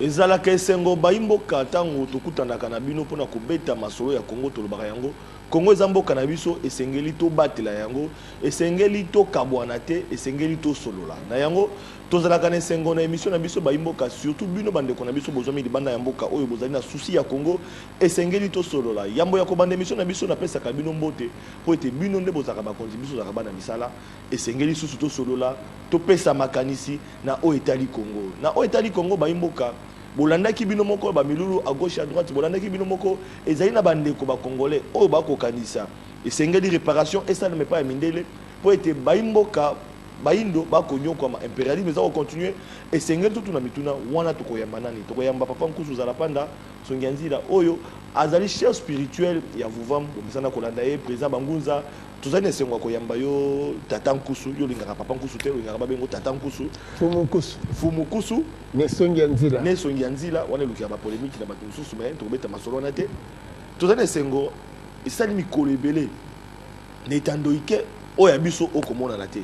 Ezalaka esengo bayi mboka tango tokutanaka na bino pona kobeta masolo ya Congo tolobaka yango Congo eza mboka na biso esengeli tobatela yango esengeli tokabwana te esengeli tosolola na yango tozalaka na esengo na emission na biso bayi mboka surtout bino bandeko na biso bozwami libanda ya mboka oyo bozali na souci ya Congo esengeli tosolola yambo ya kobanda emission na biso napesaka bino mbote mpo ete bino nde bozalaka bakonzi biso tozalaka bana misala esengeli susu tosolola topesa makanisi na oyo etali Congo. Na oyo etali Congo bayi mboka, bolandaki bino moko ba milulu à gauche à droite, bolandaki bino moko ezali na ba ndeko ba congolais oyo ba kokanisa esengeli reparation esalema epai ya mindele mpo ete bayi mboka bayindo bakonyokwama, imperialisme eza ko continuer, esengeli totuna mituna wana tokoyamba nani? Tokoyamba papa Nkusu Zalapanda Songianzila oyo azali chef spirituel ya Vuvam, bomesana kolanda ye president Bangunza. Tozali na esengo ya koyamba yo tata Nkusu. Yo olingaka papa Nkusu te, olingaka babengo tata Nkusu. Fumu Nkusu. Fumu Nkusu. Ne songi ya nzila. Ne songi ya nzila, wana elukela ba polemique na bato mosusu, mais tokobeta masolo wana te. Tozali na esengo, esali mikolo ebele na etando ike oyo ya biso okomonana te.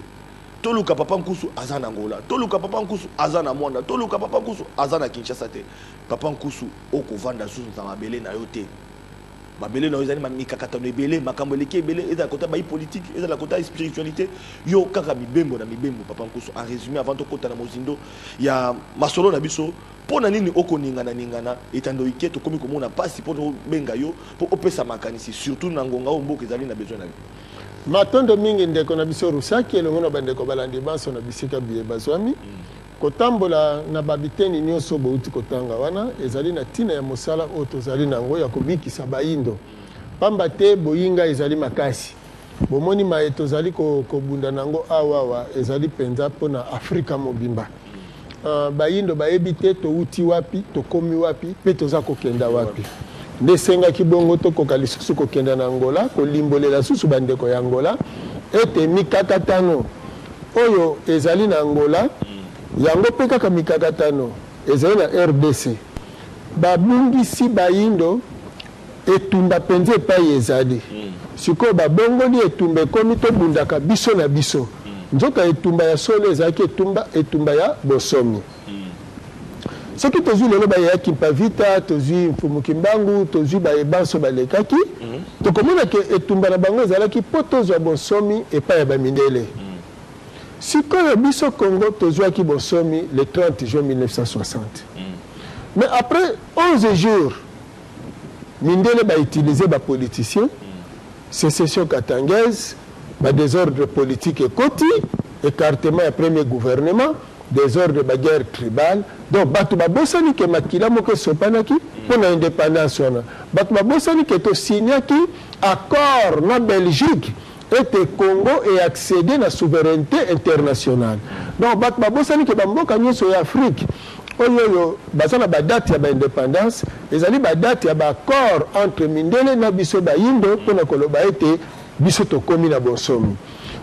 Toluka papa Nkusu aza na Angola, toluka papa Nkusu aza na Mwanda, toluka papa Nkusu aza na Kinshasa te. Papa Nkusu okovanda susu na mabele na yo te. Mabele na yo ezali mikakatano ebele, makambo eleki ebele, ezala kota bayi politique, ezala kota spiritualité, yo kaka mibembo na mibembo. Papa Nkusu, en résumé, avant tokota na mozindo ya masolo na biso, mpo na nini okoningana ningana etando ike tokomi komona pasi mpo tobenga yo mpo opesa makanisi, surtout na ngonga oyo mboka ezali na besoin na yo? Matondo mingi ndeko na biso Rusaki elongo na bandeko balandi banso na bisika biye bazwami. Kotambola na ba biteni nioso bowuti kotanga wana ezali na tina ya mosala oyo tozali na yango ya kobikisa bayindo. Pamba te boyinga ezali makasi. Bomoni maye tozali kobunda na yango awawa ezali penza mpo na Afrika mobimba. Bayindo bayebi te towuti wapi, tokomi wapi mpe toza kokenda wapi. Nde esengaki bongo tokoka lisusu kokenda na Angola kolimbolela lisusu bandeko ya Angola ete mikakatano oyo ezali na Angola, yango mpe kaka mikakatano ezali na rdc. Babungisi bayindo etumba mpenza epayi ezali. Sikoyo babongoli etumba ekomi tobundaka biso na biso. Nzoka etumba ya solo ezalaki etumba etumba ya bonsomi. Soki tozwi lelo baye ya Kimpa Vita, tozwi Mfumu Kimbangu, tozwi baye banso balekaki, tokomona ke etumba na bango ezalaki mpo tozwa bonsomi epai ya ba mindele. Sikoyo biso Congo tozwaki bonsomi le 30 juin 1960. Mais après 11 jours, mindele ba utiliser ba politiciens, secession katangaise, ba desordres politiques ekoti, ecartement ya premier gouvernement, desordre ba guerre tribale donc batu babosani ke makila moko esopanaki mpo na independance wana batu babosani ke to signaki accord na Belgique ete Congo e acceder na souverainete internationale donc batu babosani ke ba mboka nionso ya Afrique oyo oyo baza na ba date ya ba independance ezali ba date ya ba accord entre mindele na biso bayindo mpo na koloba ete biso tokomi na bonsomi.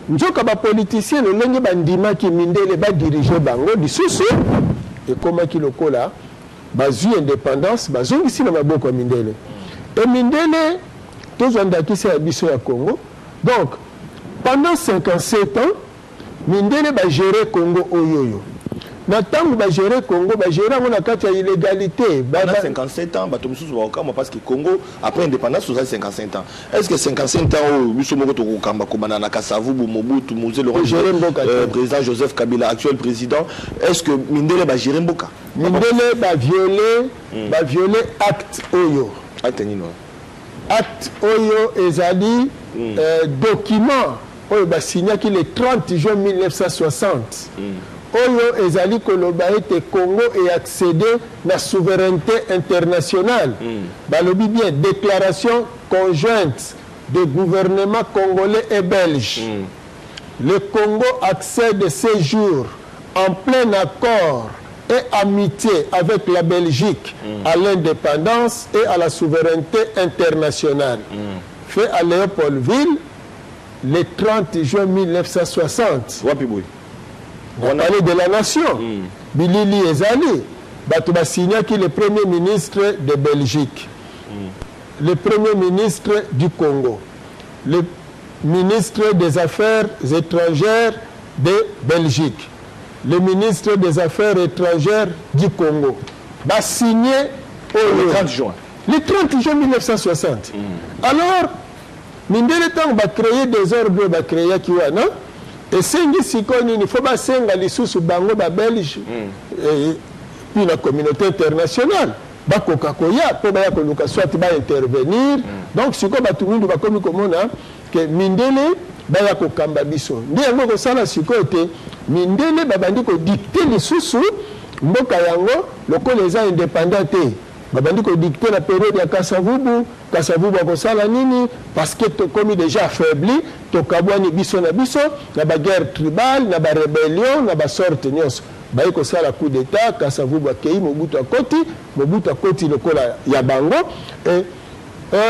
Nzoka ba politiciens lolenge ba ndimaki mindele ba diriger bango lisusu, ekomaki lokola bazui independance bazongisi na maboko ya mindele. Et mindele, tozwa ndakisa ya biso ya Congo, donc pendant 57 ans, Mindele ba gerer Congo oyoyo. Na tango ba gerer Congo, ba gerer yango na kati ya illegalite. Ba, Pendant 57 ans, bato mosusu bakokamwa parce que Congo après independance tozali 55 ans. Est-ce que 55 ans oyo biso moko tokokamba kobanda na Kasavubu, Mobutu, Mzee Laurent Ko gerer mboka te. Président Joseph Kabila, actuel président, est-ce que mindele ba gerer mboka? Mindele ba violer, ba violer acte oyo. Acte nini wana? Acte oyo ezali document oyo ba signaki le 30 juin 1960, oyo ezali koloba ete Congo e acceder na souverainete internationale. Balobi bien declaration conjointe des gouvernements congolais et belge. Le Congo accède ces jours en plein accord et amitie avec la Belgique à l'independance et à la souverainete internationale. Fait à Leopoldville le 30 juin 1960. Wapi boye? Na palais de la nation. Bilili ezali. Bato ba signaki le premier ministre de Belgique, le premier ministre du Congo, le ministre des affaires etrangères de Belgique, le ministre des affaires etrangères du Congo. Basigné oyo le 30 juin. Le 30 juin 1960. Alors mindele, ntango bacréer désordre oyo bacréaki wana, esengi sikoyo nini? Faut basenga lisusu bango Babelge puis na communauté internationale bakoka koya mpo baya koluka soit baintervenir. Donc sikoyo bato mingi bakomi komona ke mindele baya kokamba biso. Nde yango kosala sikoyo te, mindele babandi kodicter lisusu mboka yango lokola eza indépendant te. Babandi kodicter na période ya Kasavubu. Kasavubu akosala nini? Parce que tokomi déjà affaibli, tokabwani biso na biso na baguerre tribale, na barébellion, na basorte nyonso. Baye kosala coup d'état, Kasavubu akei, Mobutu akoti. Mobutu akoti lokola ya bango e,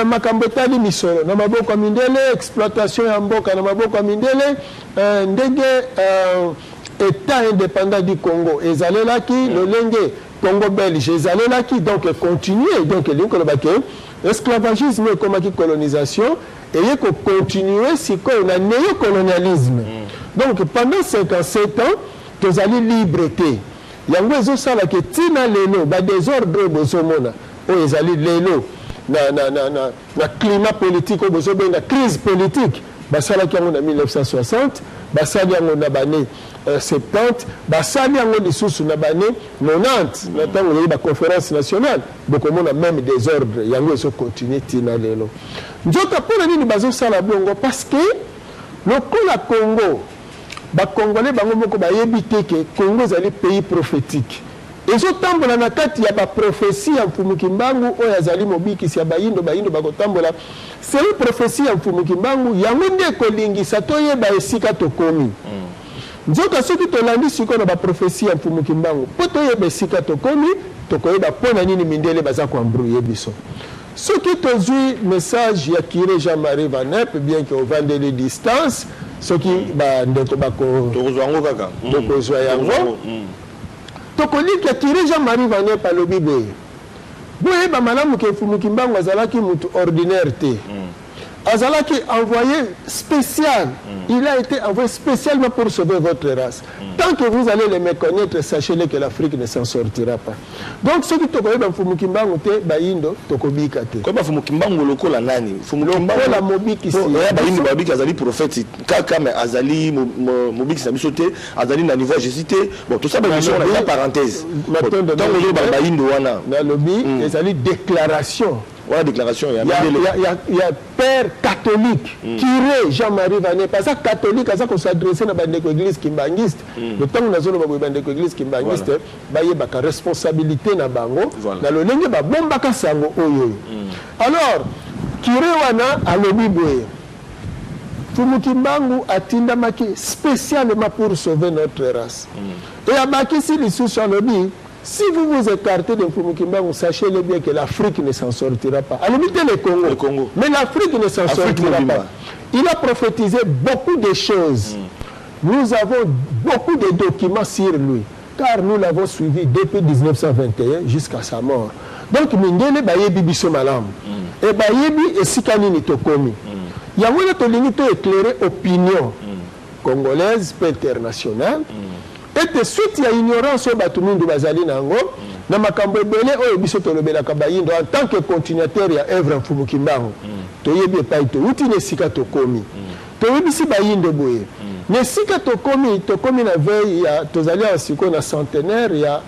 makambo etali misolo na maboko ya mindele, exploitation ya mboka na maboko ya mindele. Ndenge état indépendant du Congo ezalelaki, lolenge Congo belge ezalelaki, donc continue. Donc elingi koloba ke esclavagisme ekomaki colonisation, eye kocontinue sikoyo na néocolonialisme. Donc pendant 57 ans tozali libre te. Yango ezosalaka ntina lelo badésordre oyo bozomona, oyo ezali lelo na climat politique oyo bozobenga crise politique. Basalaki yango na 1960, basali yango na baannées 70, basali yango lisusu na baannées 90, na ntango ezali baconférence nationale. Bokomona même désordre yango ezocontinue ntina lelo. Nzoka mpo na nini bazosala bongo? Parce que lokola Congo, Bacongolais bango moko bayebi te ke Congo ezali pays prophétique, ezotambola na kati ya baprophétie ya Mfumu Kimbangu oyo azali mobikisi ya Bayindo. Bayindo bakotambola selon prophétie ya Mfumu Kimbangu. Yango nde ekolingisa toyeba esika tokomi. Nzoka soki tolandi sikoyo na baprophétie ya Mfumu Kimbangu mpo toyeba esika tokomi, tokoyeba mpo na nini mindele baza koembrouiller biso. Soki tozwi message ya curé Jean-Marie Vanep, bien ke ovandeli distance, soki bandeko bako Tokozwa yango kaka. Tokozwa yango. Tokolika curé Jean-Marie Vanep alobi boye: boyeba malamu ke Mfumu Kimbangu azalaki mutu ordinaire te, azalaki envoyé spécial. Il a été envoyé spécialement pour sauver votre race. Tant que vous allez le méconnaître, sachez-le que l'Afrique ne s'en sortira pas. Donc soki tokoyeba Mfumu Kimbangu te, Bayindo tokobika te. Koyeba Mfumu Kimbangu lokola nani? Mfumu Lokola mobikisi. Ya Bayindo babiki azali prophète kaka, mais azali mobikisi na biso te, azali na niveau ya Jésus te. Bon, tosala émission na parenthèse. Ntango ozoba Bayindo wana, Nalobi ezali déclaration. Wana déclaration ya Ya père catholique, curé Jean-Marie Vanep. Aza catholique, aza kos'adresser na bandeko église kimbangiste. Ntango nazoloba boye, bandeko église kimbangiste bayebaka responsabilité na bango na lolenge babombaka sango oyo oyo. Alors curé wana alobi boye: Mfumu Kimbangu atindamaki spécialement pour sauver notre race. Et abakisi lisusu, alobi: si vous vous écartez de Mfumu Kimbangu, sachez-le bien que l'Afrique ne s'en sortira pas. Alors, le Congo. Le Congo. Mais l'Afrique ne s'en sortira pas. Il a prophétisé beaucoup de choses. Nous avons beaucoup de documents sur lui, car nous l'avons suivi depuis 1921 jusqu'à sa mort. Donc, mindele bayebi biso malamu. Et bayebi esika nini tokomi. Yango wana tolingi to éclairer opinion congolaise pe internationale ete suite ya ignorance oyo bato mingi bazali na yango na makambo ebele oyo biso tolobelaka Bayindo en tant que continuateur ya œuvre Mfumu Kimbangu, toyebi epai touti na esika tokomi. Toyebisi Bayindo boye: na esika tokomi, tokomi na veille ya, tozali awa sikoyo na centenaire ya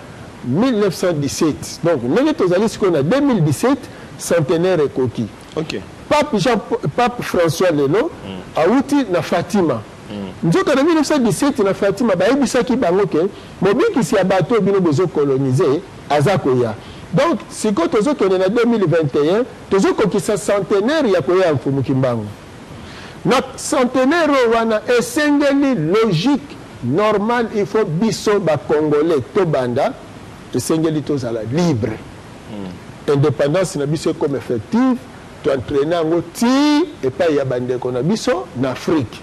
1917. Donc ndenge tozali sikoyo na 2017, centenaire ekoki. Pape Jean, Pape François lelo awuti na Fatima. Nzoka na 1917 na Fatima bayebisaki bango ke mobikisi ya bato oyo bino bozokolonize aza koya. Donc sikoyo tozokende na 2021, tozokokisa centenaire ya koya ya Mfumu Kimbangu. Na centenaire oyo wana, esengeli logique normale, il faut biso Bacongolais tobanda, esengeli tozala libre, indépendance na biso ekoma effective, toentraîne yango ti epai ya bandeko na biso na Afrique.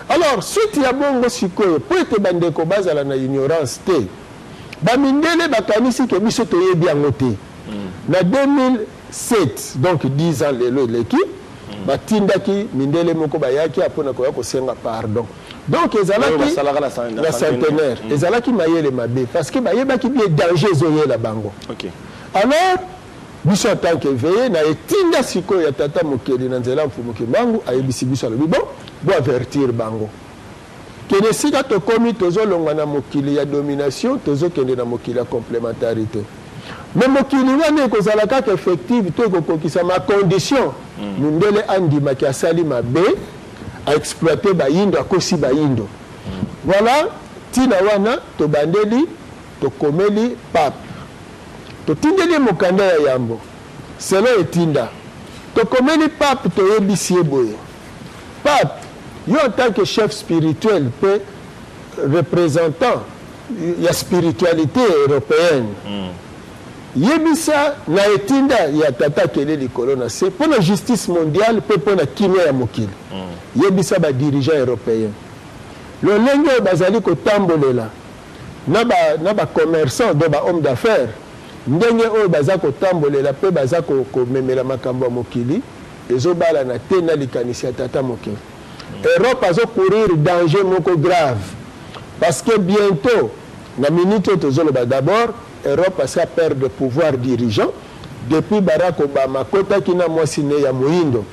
Alors suite ya bongo sikoyo, mpo ete bandeko bazala na ignorance te, bamindele bakanisi ke biso toyebi yango te. Na 2007, donc 10 ans lelo eleki, batindaki mindele moko, bayaki mpona koya kosenga pardon. Donc ezalaki na centenaire, ezalaki mayele mabe parce que bayebaki bien danger ezoyela bango. Alors biso en tant qu'éveillé, na etinda sikoyo ya Tata Mokeli na nzela Mfumu Kimbangu, ayebisi biso, alobi: bon, boavertir bango kende esika tokomi, tozolongwa na mokili ya domination, tozokende na mokili ya complémentarité. Mais mokili wana ekozala kaka effective to ekokokisama condition mundele andimaki asali mabe, aexploite bayindo, akosi bayindo. Voilà ntina wana tobandeli, tokomeli pape, totindeli ye mokanda ya yambo. Selo etinda tokomeli pape, toyebisi ye boye: pape, yo en tant que chef spirituel mpe représentant ya spiritualité européenne, yebisa na etinda ya Tata akele likolo na se, mpo na justice mondiale mpe mpo na kimia ya mokili, yebisa badirigeant européen lolenge oyo bazali kotambolela na bacommerçant, donc bahomme d'affaires, ndenge oyo baza kotambolela mpe baza komemela makambo ya mokili, ezobalana te na likanisi ya Tata Mokili. Europe azocourir danger moko grave parce que bientôt, na minute oyo tozoloba, d'abord Europe asi aperdre pouvoir dirigeant depuis Barack Obama akotaki na mwasi ne ya moyindo.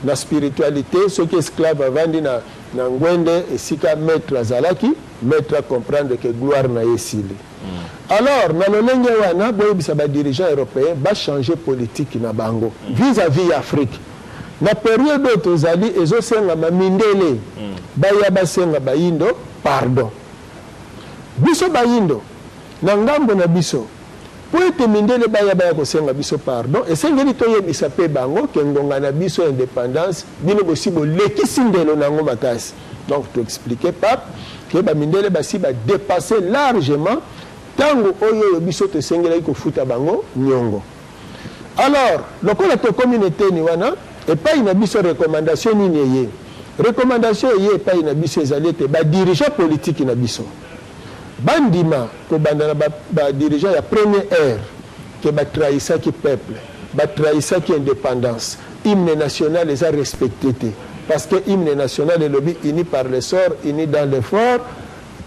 Na spiritualité, soki esclave avandi na ngwende esika maître azalaki, maître acomprendre ke gloire na ye esili. Alors na lolenge wana, boyebisa badirigeant européen bachange politique na bango vis-à-vis ya Afrique. Na période oyo tozali, ezosengama mindele baya basenga bayindo pardon. Biso bayindo, na ngambo na biso, mpo ete mindele baya kosenga biso pardon, esengeli toyebisa mpe bango ke ngonga na biso indépendance, bino bosi bolekisi ndelo na yango makasi. Donc toexplique pape ke bamindele basi badépasse largement ntango oyo biso tosengelaki kofuta bango niongo. Alors lokola tokómi na eteni wana, epai na biso recommandation nini eye? Recommandation eye epai na biso ezali ete badirigeant politique na biso bandima, kobanda na badirigeant ya première heure, ke batrahisaki peuple, batrahisaki indépendance. Hymne national eza respecté te, parce que hymne national elobi: "Unis par le sort, unis dans l'effort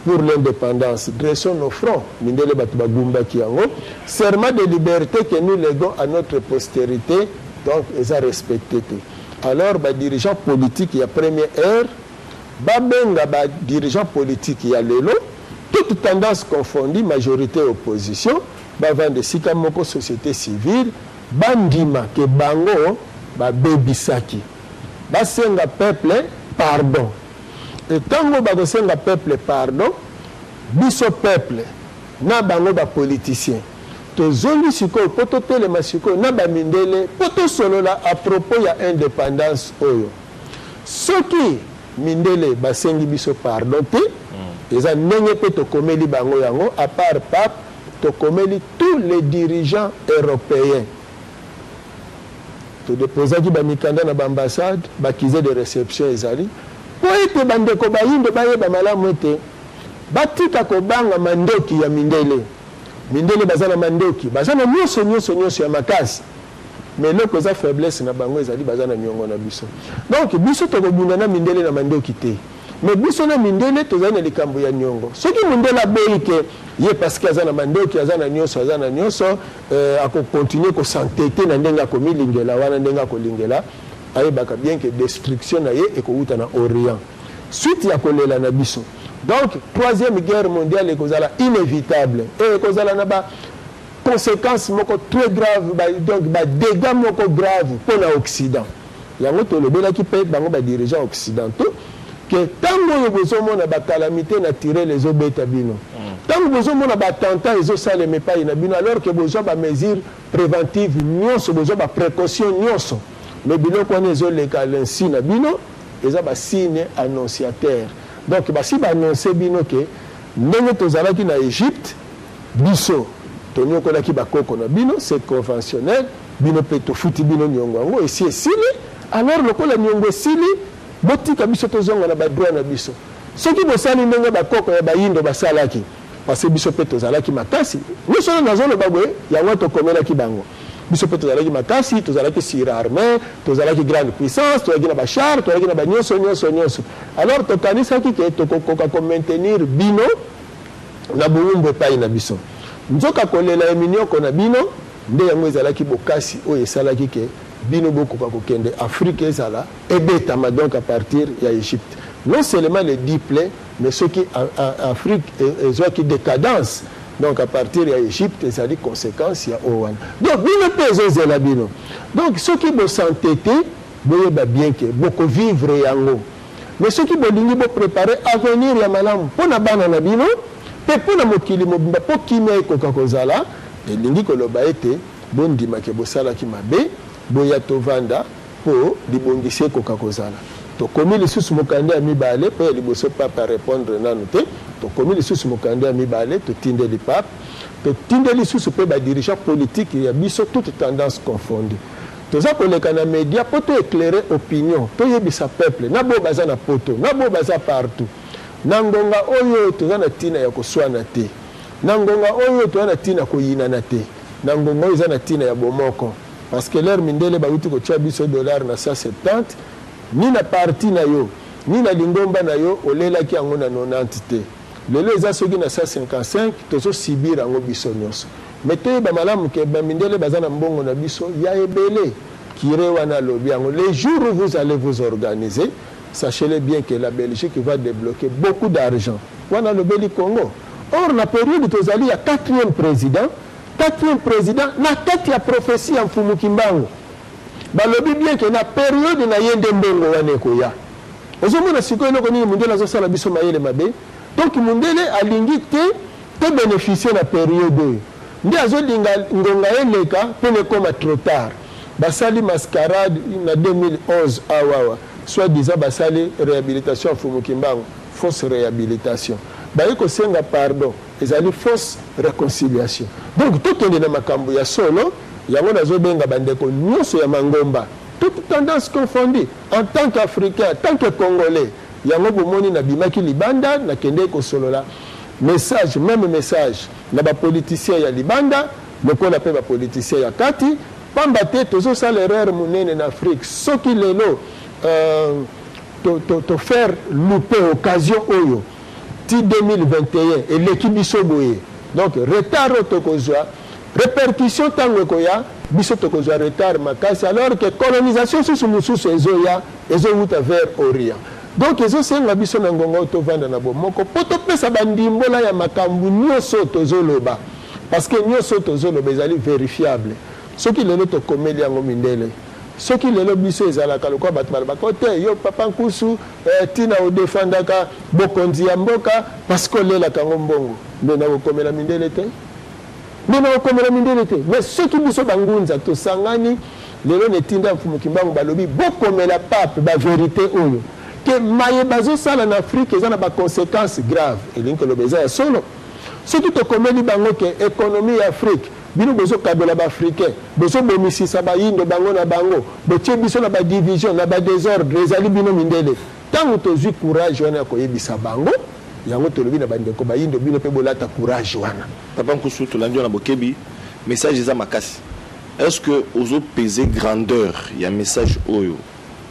pour l'indépendance, dressons nos fronts." Mindele bato bagumbaki yango. Serment de liberté que nous léguons à notre postérité, donc eza respecté te. Alors badirigeant politique ya première heure babenga badirigeant politique ya lelo, toute tendance confondue, majorité, opposition, bavanda esika moko, société civile, bandima ke bango babebisaki, basenga peuple pardon. Ntango bakosenga peuple pardon, biso peuple na bango bapoliticien tozongi sikoyo mpo totelema sikoyo na bamindele mpo tosolola à propos ya indépendance oyo. Soki mindele basengi biso pardon te, eza ndenge mpe tokomeli bango yango. À part pape, tokomeli tous les dirigeants européens, todepozaki bamikanda na baambassade, baaccusé de réception ezali, mpo ete bandeko bayindo bayeba malamu ete batika kobanga mandoki ya mindele. Mindele baza na mandoki, baza na nyonso nyonso nyonso ya makasi, mais eloko eza faiblesse na bango ezali baza na niongo na biso. Donc biso tokobunda na mindele na mandoki te, mais biso na mindele tozali na likambo ya niongo. Soki mindele aboyi ke ye, parce que aza na mandoki, aza na nyonso, aza na nyonso, akocontinue kos'entêter na ndenge akomilingela wana, ndenge akolingela, ayebaka bien ke destruction na ye ekowuta na Orient, suite ya kolela na biso. Donc troisième guerre mondiale ekozala inévitable e ekozala na ba conséquence moko très grave donc badégâts moko grave mpo na Occident. Yango tolobelaki mpe bango badirigeant occidentaux ke ntango oyo bozomona bacalamité naturelle ezobeta bino, ntango bozomona baattentat ezosalema epai na bino, alors ke bozwa bamesure préventive nyonso, bozwa baprécaution nyonso, mais biloko wana ezoleka lensi na bino, eza basigne annonciateur. Donc basi baannonce bino ke ndenge tozalaki na Égypte, biso tonyokolaki bakoko na bino, c'est conventionnel, bino mpe tofuti bino niongo yango esi esili. Alors lokola niongo esili, botika biso tozonga na badroit na biso. Soki bosali ndenge bakoko ya bayindo basalaki, parce biso mpe tozalaki makasi, nyonso oyo nazoloba boye, yango tokomelaki bango. Biso mpe tozalaki makasi, tozalaki surarmé, tozalaki grande puissance, tozalaki na bachars, tozalaki na banyonso nyonso nyonso. Alors tokanisaki ke tokokoka komaintenir bino na bowumbu epai na biso. Nzoka kolela ya minioko na bino nde yango ezalaki bokasi oyo esalaki ke bino bokoka kokende Afrique ezala ebetama, donc à partir ya Égypte. Non seulement les 10 plaies, mais soki Afrique ezwaki décadence, donc à partir ya Égypte, ezali conséquence ya oyo wana. Donc bino mpe ezozela bino. Donc soki bosante te, boyeba bien ke bokovivre yango. Mais soki bolingi bopréparer avenir ya malamu mpo na bana na bino mpe mpo na mokili mobimba, mpo kimia ekoka kozala, elingi koloba ete bondimake bosalaki mabe, boya tovanda mpo libongisi ekoka kozala. Tokomi lisusu mokanda ya mibale, mpo ya liboso pape arépondre nanu te. Tokomi lisusu mokanda ya mibale, totindeli pape, totindeli lisusu mpe badirigeant politique ya biso, toute tendance confondue. Toza koleka na média mpo toéclairer opinion, toyebisa peuple na boyo baza na poto, na boyo baza partout. Na ngonga oyo toza na ntina ya koswana te, na ngonga oyo toza na ntina koyinana te, na ngonga oyo eza na ntina ya bomoko, parce que l'heure mindele bauti kotia biso dollar na 170, ni na parti na yo ni na lingomba na yo olelaki yango na 90 te. Lelo eza soki na 155, tozosubir yango biso nyonso. Mais toyeba malamu ke bamindele baza na mbongo na biso ya ebele. Curé wana alobi yango: les jours où vous allez vous organiser, sachez-le bien que la Belgique va débloquer beaucoup d'argent. Wana alobeli Congo. Or na période tozali ya quatrième président, quatrième président na kati ya prophétie ya Mfumu Kimbangu, balobi bien ke na période na ye nde mbongo wana ekoya. Ozomona sikoyo eloko nini mundele azosala biso mayele mabe. Donc mundele alingi te tobénéficie na période oyo, nde azolinga ngonga eleka mpo na ekóma trop tard. Basali mascarade na 2011 awawa, soit disant basali réhabilitation ya Mfumu Kimbangu, fausse réhabilitation. Baye kosenga pardon, ezali fausse réconciliation. Donc tokende na makambo ya solo. Yango nazobenga bandeko nyonso ya mangomba, toute tendance confondue, en tant qu'Africain, en tant que Congolais. Yango bomoni nabimaki libanda, nakendeki kosolola message, même message na bapoliticien ya libanda lokola mpe bapoliticien ya kati, pamba te tozosala erreur monene na Afrique. Soki lelo tofaire louper occasion oyo ti 2021 eleki biso boye, donc retard oyo tokozwa, répercussion ntango ekoya, biso tokozwa retard makasi, alors que colonisation susu mosusu ezoya, ezowuta vers orient. Donc ezosenga biso na ngonga oyo tovanda na bomoko mpo topesa bandimbola ya makambo nyonso tozoloba, parce que nyonso tozoloba ezali vérifiable. Soki lelo tokomeli yango mindele, soki lelo biso ezalaka lokola bato balobaka te: "Yo papa Nkusu, ntina odefandaka bokonzi ya mboka parce que olelaka yango mbongo." Nde nakokomela mindele te, nde nakokomela mindele te. Mais soki biso bangunza tosangani lelo na etinda ya Mfumu Kimbangu, balobi bokomela pape bavérité oyo ke maye bazosala na Afrique eza na baconséquence grave, elingi koloba eza ya solo. Soki tokomeli bango ke économie ya Afrique, bino bozokabola baafricain, bozobomisisa bayindo bango na bango, botie biso na badivision, na badésordre, ezali bino mindele. Ntango tozwi courage wana ya koyebisa bango yango, tolobi na bandeko bayindo, bino mpe bolata courage wana. Papa Nkusu, tolandi wana bokebi, message eza makasi. Est ce que ozopese grandeur ya message oyo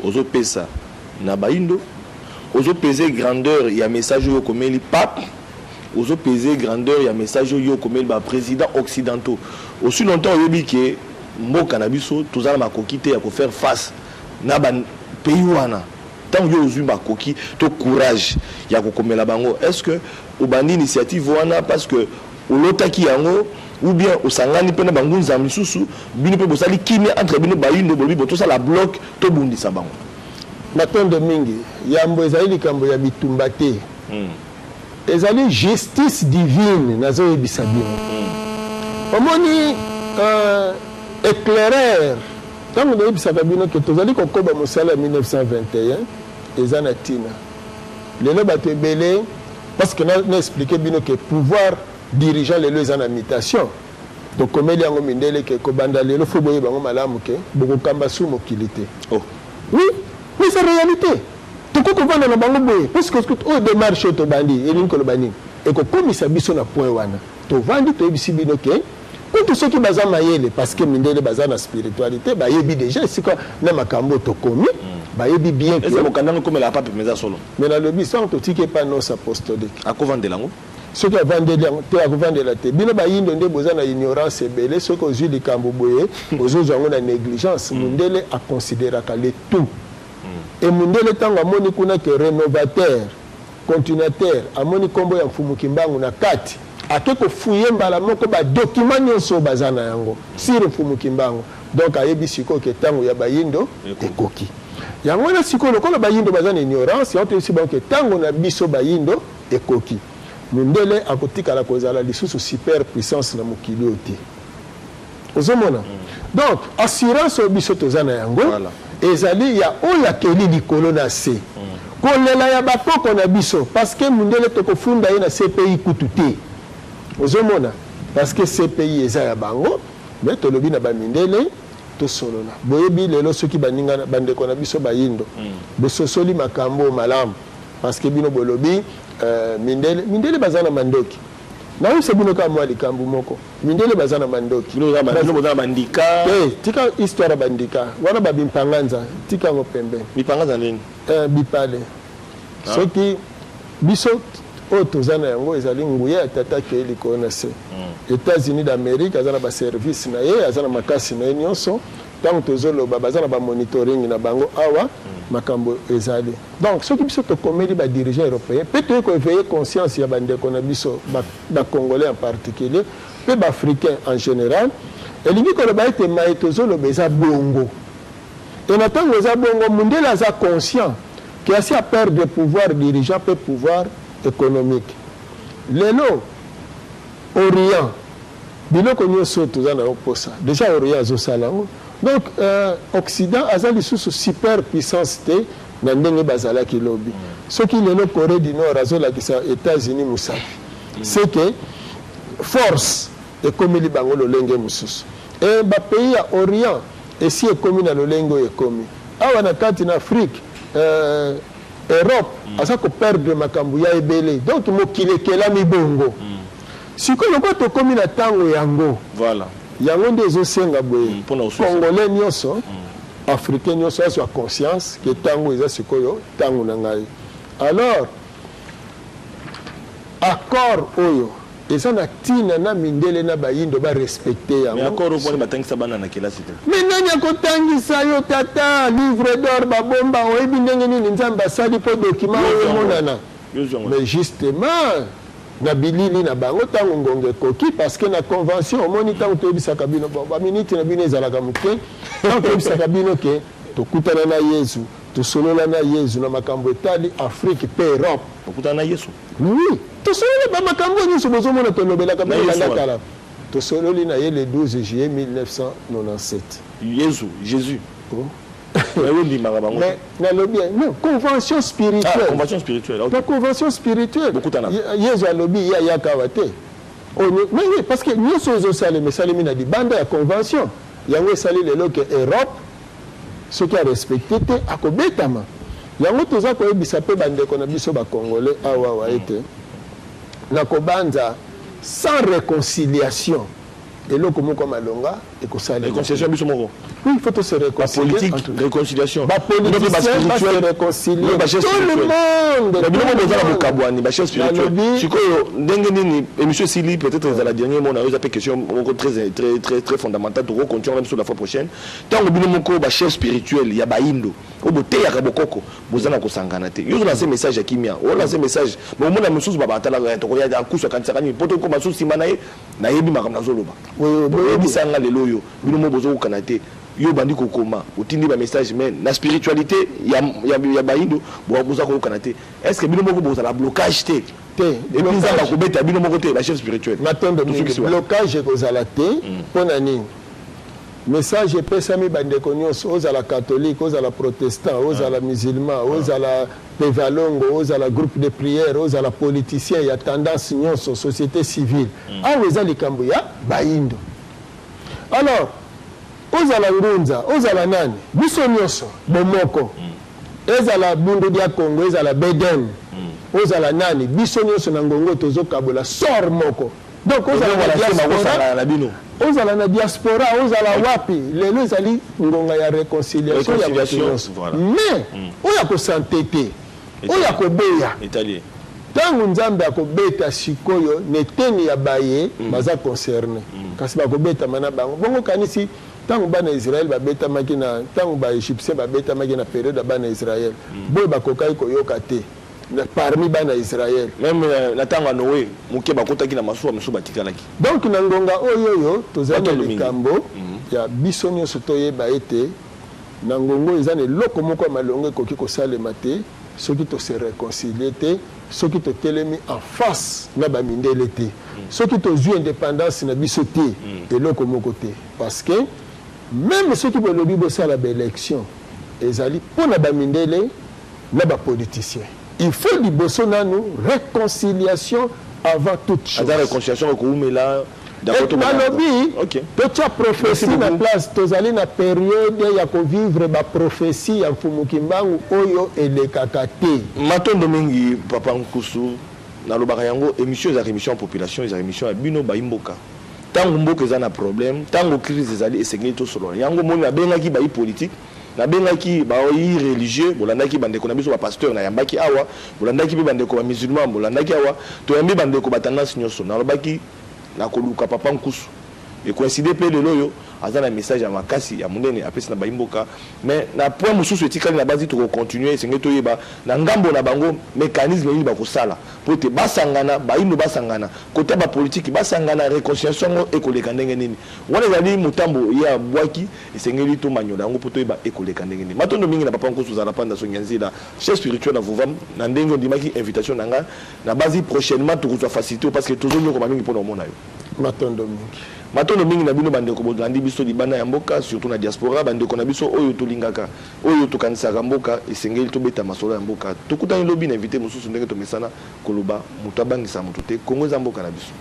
ozopesa na bayindo, ozopese grandeur ya message oyo okomeli pape, ozopese grandeur ya message oyo okomeli baprésident occidentaux, aussi longtemps oyebi ke mboka na biso toza na makoki te ya kofaire face na bapays wana? Ntango yo ozwi makoki to courage ya kokomela bango, est ce que obandi initiative wana parce que olotaki yango, ou bien osangani mpe na bangunza misusu, bino mpe bosali kimia entre bino bayindo, bolobi bo tosala bloc, tobundisa bango? Matondo mingi. Yambo, ezali likambo ya bitumba te. Ezali justice divine. Nazoyebisa bino. Omoni éclaireur, ntango nayebisaka bino ke tozali kokoba mosala ya 1921, eza na ntina. Lelo bato ebele, parce que na expliquer bino ke pouvoir dirigeant lelo eza na mutation. Tokomeli yango mindele ke kobanda lelo, fo boyeba yango malamu ke bokokamba su mokili te. Oh. Oui, mais c'est réalité. Tokoki kovanda na bango boye, parce que oyo démarche oyo tobandi elingi koloba nini? Ekokomisa biso na point wana. Tovandi, toyebisi bino ke Kutu soki baza mayele, parce que mindele baza na spiritualité, bayebi déjà esika na makambo tokomi, bayebi bien. Ese mokanda yango ekomela pape mpenza solo? Mais nalobi, sango totiki epa nonce apostolique. Akovandela yango? Soki avandeli yango te, akovandela te. Bino bayindo nde boza na ignorance ebele. Soki ozwi likambo boye, ozozwa yango na négligence. Mundele aconsidéraka le tout. E mundele, ntango amoni kuna ke rénovateur, continuateur, amoni nkombo ya Mfumu Kimbangu na kati, ake kofouiller mbala moko badocument nyonso oyo baza na yango sur Mfumu Kimbangu. Donc ayebi sikoyo ke ntango ya bayindo ekoki. Yango wana sikoyo, lokola bayindo baza na ignorance, yango toyebisi bango ke ntango na biso bayindo ekoki. Mundele akotikala kozala lisusu super puissance na mokili oyo te. Ozomona, donc assurance oyo biso toza na yango ezali ya oyo akeli likolo na se. Kolela ya bakoko na biso, parce que mundele tokofunda ye na CPI kutu te. Ozomona, parce que CPI eza ya bango. Mais tolobi na bamindele, tosolola. Boyebi lelo, soki baninga, bandeko na biso bayindo bososoli makambo malamu, parce que bino bolobi mindele, mindele baza na mandoki. Nayebisa bino kaka mwa likambo moko: mindele baza na mandoki. Bino boza na bandika. Te, tika histoire ya bandika wana, babimpanganza, tika yango pembeni. Mipanganza nini? Bipale. Soki biso oyo toza na yango ezali nguya ya tata kei likolo na se. États-Unis d'Amérique aza na baservice na ye, aza na makasi na ye nyonso. Ntango tozoloba, baza na bamonitoring na bango awa. Makambo ezali. Donc soki biso tokomeli badirigeant européen mpe toyei koéveiller conscience ya bandeko na biso bacongolais en particulier mpe baafricain en général, elingi koloba ete maye tozoloba eza bongo. E na ntango eza bongo, mundele aza conscient ke asi aperdre pouvoir dirigeant mpe pouvoir économique. Lelo Orient, biloko nyonso toza na yango mposa, déjà Orient azosala yango. Donc Occident aza lisusu super puissance te na ndenge bazalaki lobi. Soki lelo Corée du Nord azolakisa États-Unis mosapi, c'est que force ekomeli bango lolenge mosusu. E bapays ya Orient esi ekomi na lolenge oyo ekomi awa na kati na Afrique. Europe aza koperdre makambo ya ebele. Donc mokili ekelami bongo. Sikoyo lokola tokómi na ntango yango, yango nde ezosenga boye: congolais nyonso, africain nyonso azwa conscience ke ntango eza sikoyo ntango na ngai. Alors accord oyo eza na ntina na mindele na bayindo barespecter yango. Accord oyo batangisa bana na kelasi te. Mais nani akotangisa yo, tata? Livre d'or babomba, oyebi ndenge nini Nzambe asali mpo document oyo emonana? Mais justement, na bilili na bango, ntango ngonga ekoki, parce que na convention, omoni, ntango toyebisaka bino, bon, baminiti na bino ezalaka moke, ntango toyebisaka bino ke tokutana na Yezu, tosolola na Yezu na makambo etali Afrique mpe Europe. Okutana na Yesu? Oui, tosololi bamakambo nyonso bozomona tolobelaka. Banda kala tosololi na ye le 12 juillet 1997. Yesu, Jésus? Ondimaka bango? Mais nalobi, non, convention spirituelle. Ah, convention spirituelle. Okay. Na convention spirituelle, Yesu alobi ye ayaka awa te. Mais oui, parce que nyonso ezosalema, esalemi na libanda ya convention. Yango esali lelo ke Europe, soki arespecter te, akobetama. Yango toza koyebisa mpe bandeko na biso bacongolais awawa ete na kobanza, sans réconciliation, eloko moko malonga ekosalema. Réconciliation biso moko. Oui, il faut to se réconcilier. Politique, réconciliation. Bapoliticien base réconcilier, tout le monde. Bino moko boza na bokabwani, bachef spirituel. Sikoyo ndenge nini? Émission esili, peut-être ezala dernier mot na yo. Eza mpe question moko très très très très fondamentale, tokocontinue même sur la fois prochaine. Ntango bino moko bachef spirituel ya bayindo oyo boteyaka bokoko boza na kosangana te, yo ozolance message ya kimia, olance message, mais omona mosusu babatalaka, tokoya akusu, akanisaka nini po tokoma susu nsima na ye. Nayebi makambo nazoloba. Oyebisanga lelo oyo bino mo bozokokana te. Yo bandi kokoma, otindi bamessage, mais na spiritualité ya bayindo boza koyokana te. Est ce que bino moko bozala blocage te? Te. Et puis Nzambe akobeta bino moko te, bachef spirituel? Matondo mingi. Blocage ekozala te. Mpo na nini? Message epesami bandeko nyonso, ozala catholique, ozala protestant, ozala musulman, ozala pevalongo, ozala groupe de prière, ozala politicien ya tendance nyonso, société civile. Awa eza likambo ya bayindo. Alors ozala ngunza, ozala nani, biso nyonso bomoko. Ezala Bundu dia Congo, ezala Beden, ozala nani, biso nyonso na ngongo tozokabola sort moko. Donc ozala na diaspora na bino. Ozala na diaspora, ozala wapi, lelo ezali ngonga ya réconciliation ya bato nyonso. Mais oyo akosante te, oyo akoboya, ntango Nzambe akobeta sikoyo na eteni ya baye baza concerné, kasi bakobetama na bango bongo. Kanisi ntango bana Israele babetamaki, na ntango Baégyptien babetamaki na période ya bana Israele, boye bakokaki koyoka te parmi bana Israele. Même na ntango ya Noé, moke bakotaki na masuwa, mosusu batikalaki. Donc na ngonga oyo tozali na likambo ya biso nyonso toyeba ete na ngongo eza na eloko moko ya malongo ekoki kosalema te soki tose réconcilie te, soki totelemi en face na bamindele te, soki tozwi indépendance na biso te, eloko moko te. Parce que même soki bolobi bosala baélection, ezali mpo na bamindele na bapoliticien. Il faut liboso nanu réconciliation avant toute chose. Aza réconciliation ekoumela. Nalobi totia prophétie na place. Tozali na période ya kovivre baprophétie ya Mfumu Kimbangu oyo elekaka te. Matondo mingi, papa Nkusu. Nalobaka yango, émission ezalaka émission ya population, ezalaka émission ya bino bayimboka. Ntango mboka eza na problème, ntango crise ezali, esengeli tosolola yango. Moni nabengaki bayi politique, nabengaki bayi religieux, bolandaki bandeko na biso bapasteur nayambaki awa, bolandaki mpe bandeko bamusulman, bolandaki awa, toyambi bandeko batendance nyonso. Nalobaki nakoluka papa Nkusu, ekoincide mpe lelo oyo aza na message ya makasi ya monene apesi na bayimboka. Mais na point mosusu etikali na basi, tokocontinue. Esengeli toyeba na ngambo na bango mécanisme nini bakosala po ete basangana, bayindo basangana, kota bapolitiki basangana, réconciliation yango ekoleka ndenge nini. Wana ezali motambo ye abwaki, esengeli tomanyola yango mpo toyeba ekoleka ndenge nini. Matondo mingi na papa Nkusu ozala panda songi ya nzela, chef spirituel na Vuvam, na ndenge ondimaki invitation na ngai. Na basi prochainement tokozwa facilité, parce que tozonyokoma mingi mpona omona yo. Matondo mingi. Matondo mingi na bino bandeko bolandi biso libanda ya mboka, surtout na diaspora, bandeko na biso oyo tolingaka, oyo tokanisaka mboka. Esengeli tobeta masolo ya mboka. Tokutani lobi na invité mosusu. Ndenge tomesana koloba, moto abangisa moto te. Kongo eza mboka na biso.